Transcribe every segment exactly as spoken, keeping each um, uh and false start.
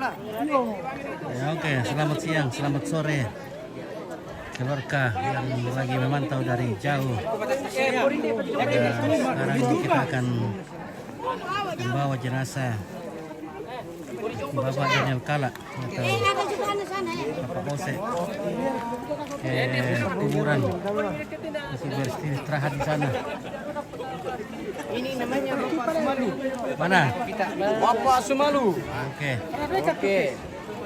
Ya, oke, selamat siang, selamat sore, keluarga yang lagi memantau dari jauh. Ya, sekarang kita akan membawa jenazah Bapak Daniel Kala atau Bapak Ose ke kuburan untuk beristirahat di sana. Ini namanya Bapak Sumalu. Mana? Bapak Sumalu. Oke. Oke.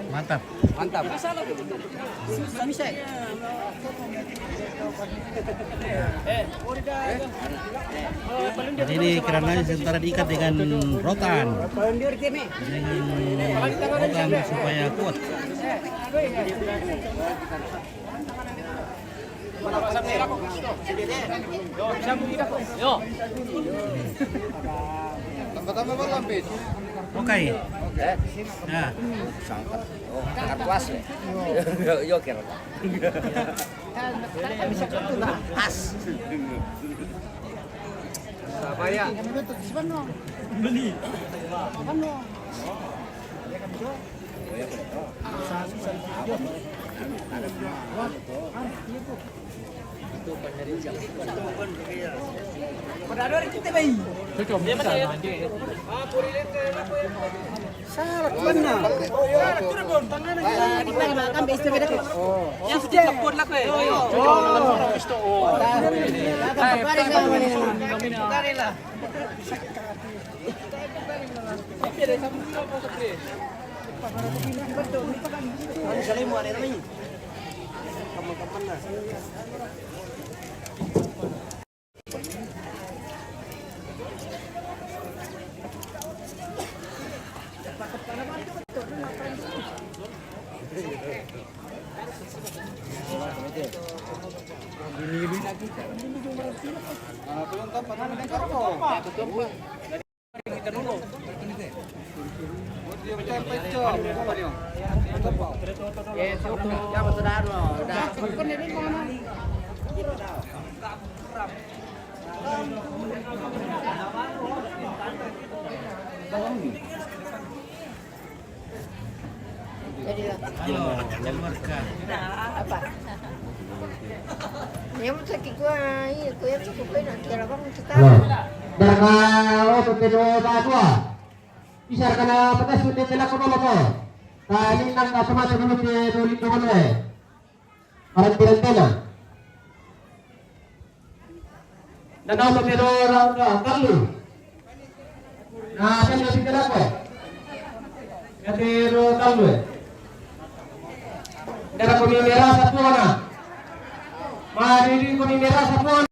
Mantap. Mantap. Jadi ini kerandanya sementara diikat dengan rotan. Dengan rotan supaya kuat. Tambah-tambah malam, Pit. Oke. Ya. Sangkat. Oh, angkat kuas ya. Yo, yo, kira. As. Apa ya? Beli. Salah mana? Di mana makan besok beda kok. Ya sudah telepon lah kue. Halo, keluarga. Apa? Yang mau sakit gua, iya, gua yang cukup gua nak kira bang kita. Halo. Darna, oh, betul, dah gua. Bisa kena petas, betul, kena kau dulu, kau. Tadi nang kata mata dulu, dia dulu, dulu, eh. Orang berantena. Danau Matero Rangka Kalu. Nah, kan lebih kenapa? Matero Kalu. Dara kami merah satu mana? Mari di kami merah satu mana?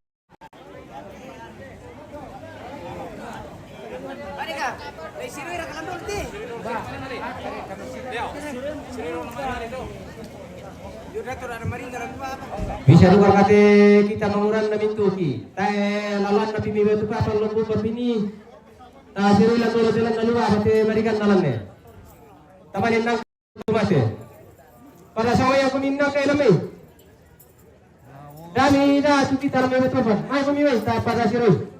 Bisa juga kate kita manguran na mintuki. Tae lalan na pimi batu kapal lombu papini. Ta siru ilan dolo jalan na luwa kate marikan lalan ne. Taman endang. Mate. Pada sawa yang kuning na kaya lamai. Dami da tu kita lamai betul. Mai kami mai ta pada siru.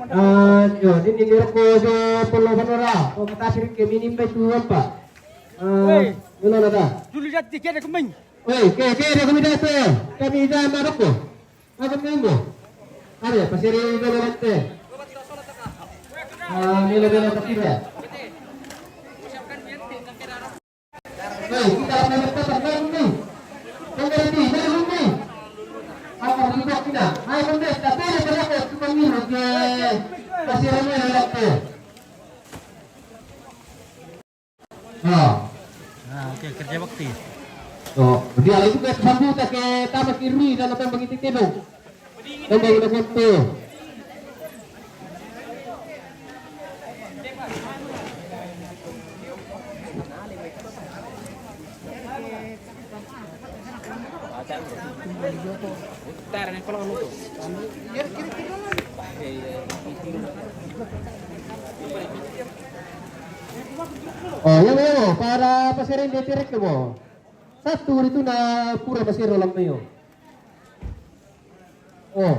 Ah, yo, ini ni roko jo polo banora. Ko kata siru ke minim bai tu apa? Ah, mana ada? Dulu jati kena kemeng. Oi, ke ke dia kami da tu. Kami da maroko. Apa kamu? Ada pasir ini dulu nanti. Ah, nila nila tak tidak. Hei, kita akan bertatap lagi ni. Kau berhenti, jangan berhenti. Apa berubah kita? Hai, berhenti. Tak boleh berlaku. Kita ni lagi. Pasir ini lagi. Ah. Ah, oke, kerja bakti. Oh, dia lagi juga sambung tak ke tamat kiri dan apa begitu tebong. Dan bagi macam tu. Oh, ya, ya, para pasir ini direct ke, bo. Satu itu na pura pasir dalam ni, oh. Oh.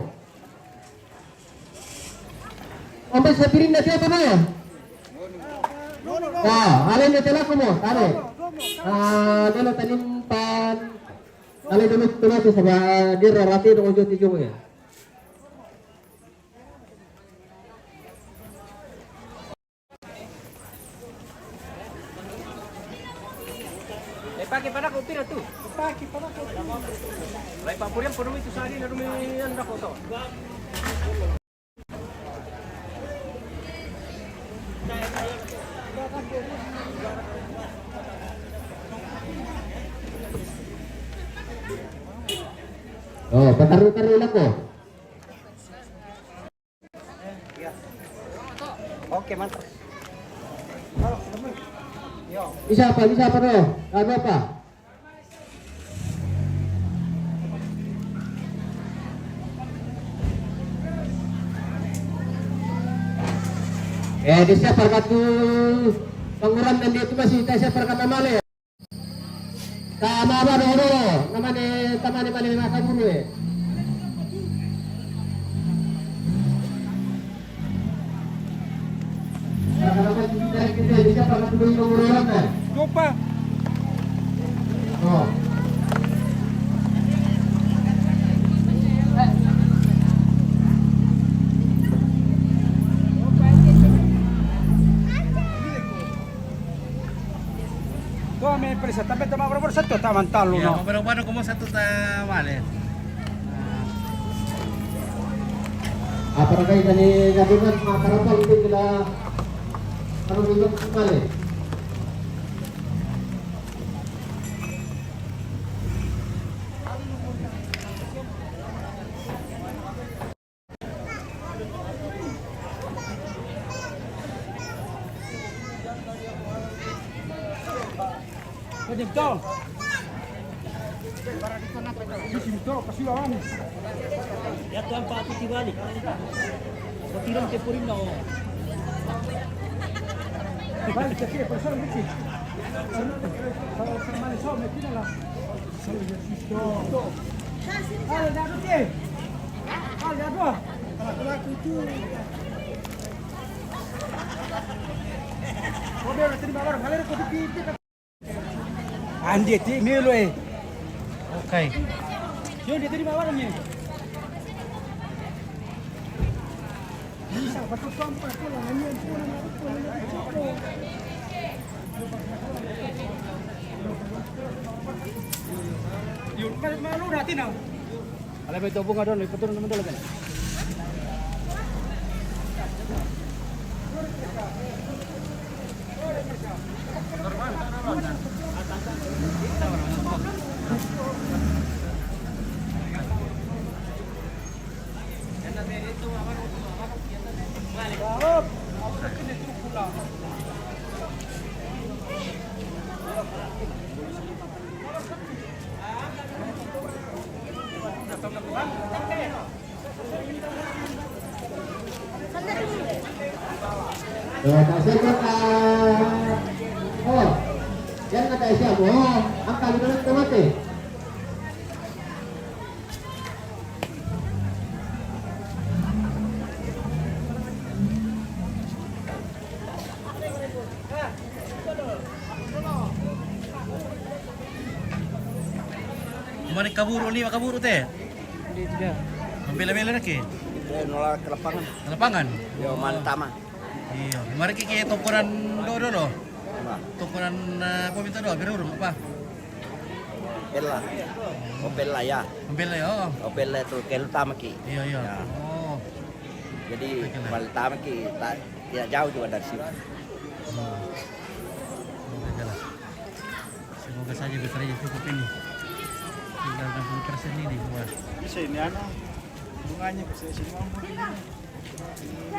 Ambil sapirin na siapa, bo? Ah, alai na tela ko mo, tare. Ah, dolo talimpan. Alai dolo tela tu saba dirra rati do ojo tijung ya. Lai pake pada ko pira tu? Pake pada ko. Lai papurian podo itu sari na dumi anda foto. Oh, pataru-taru lako. Oke, mantap. Bisa apa? Bisa apa, bro? Lagu apa? Eh, di siapa kartu penguram dan dia itu masih tak siapa kartu male. Tama ba dolo, namane, tamane bale maka bulu e. Coba. Oh. Tuo me presa, tapi tama berapa satu taman talu. Iya, no. Berapa ada komo satu ta male. Apa ragai tani gaduhan, apa ragai itu kita kalau minum male. Ya Tuhan, Pak, aku balik. Kau tiram ke purim na, oh. Balik ke sini, pasal kecil. Kalau sama ni, so, mesti lah. Ande ti melo e. Okay. Yo, dia tadi bawa ni. Yun, malu natin ah. Ala, may tubong nga doon, may patulong naman talaga na. Tuh, tak siap, Kak. Oh, yan na tayo siya. Oh, ang kalunan ng tomate. Mari kaburu ni, kaburu te. Hindi, tidak. Ang pila-pila na ki? Hindi, nolak ke lapangan. Ke lapangan? Yo, mantama. Iyo, mari ki, ki tokoran do, do, do. Nah. Tokoran, eh, apa minta do, biru, apa? Bella. Oh, Bella ya. Bella ya, oh. Oh, Bella itu ke utama ki. Iyo, iyo. Ya. Oh. Jadi, oke lah. Paling utama ki, tak, tidak jauh juga dari sini. Hmm. Oke lah. Semoga saja bekerja cukup ini. Tinggal enam puluh persen ini, wah. Bisa ini, anu, bunganya bisa sini mampu ini.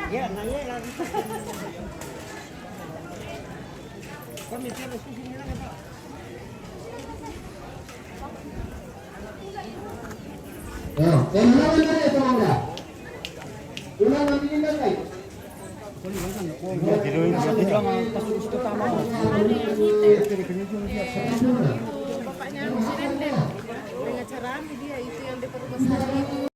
Ya, nanya lagi. Kami terus ke sini lagi, Pak. Ya, eh, ulangan lagi, Pak Angga. Ulangan ini lagi. Bapaknya Anu Sirende. Dengan cara anu dia itu yang dia perubah sari itu.